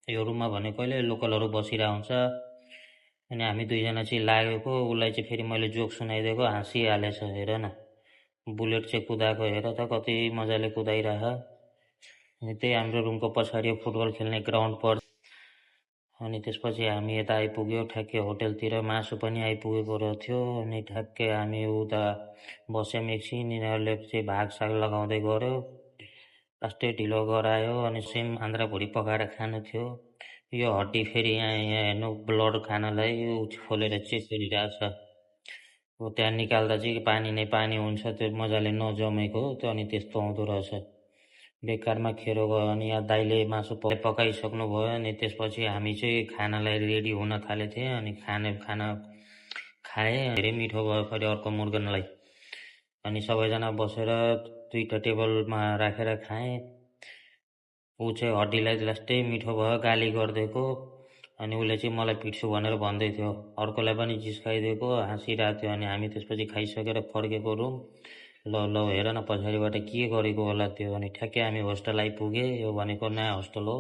यो रुममा भने कहिले लोकलहरू बसिरहेको हुन्छ। अनि हामी दुईजना चाहिँ लागेको, उसलाई चाहिँ फेरि मैले जोक सुनाइदिएको, हाँसिहालेछ। हेर न, बुलेट चाहिँ कुदाएको हेर त, कति मजाले कुदाइरह। अनि त्यही हाम्रो रुमको पछाडि फुटबल खेल्ने ग्राउन्ड पर्छ। अनि त्यसपछि हामी यता आइपुग्यो ठ्याक्कै होटेलतिर, मासु पनि आइपुगेको थियो। अनि ठ्याक्कै हामी उता बस्यौँ एकछिन, यिनीहरूले चाहिँ भागसाग लगाउँदै गऱ्यो, लास्टै ढिलो गरायो। अनि सेम आन्द्रा भुँडी पकाएर खानु थियो। यो हड्डी फेरि यहाँ हेर्नु, ब्लड खानलाई खोलेर चेक गरिरहेछ। त्यहाँ निकाल्दा चाहिँ पानी नै पानी हुन्छ, त्यो मजाले नजमेको, त्यो अनि त्यस्तो आउँदो रहेछ। बेकारमा खेरो गयो। अनि यहाँ दाइले मासु पकाइसक्नु भयो। अनि त्यसपछि हामी चाहिँ खानालाई रेडी हुन थालेको थिएँ। अनि खाना खाएँ, धेरै मिठो भयो फेरि अर्को मुर्गनलाई। अनि सबैजना बसेर दुईवटा टेबलमा राखेर खाएँ। ऊ चाहिँ हड्डीलाई लास्टै मिठो भयो गाली गरिदिएको। अनि उसले चाहिँ मलाई पिट्छु भनेर भन्दै थियो, अर्कोलाई पनि जिस्काइदिएको, हाँसिरहेको थियो। अनि हामी त्यसपछि खाइसकेर फर्केको रुम। ल हेर न पछाडिबाट के गरेको होला त्यो। अनि ठ्याक्कै हामी होस्टेल आइपुगेँ। यो भनेको नयाँ होस्टेल हो।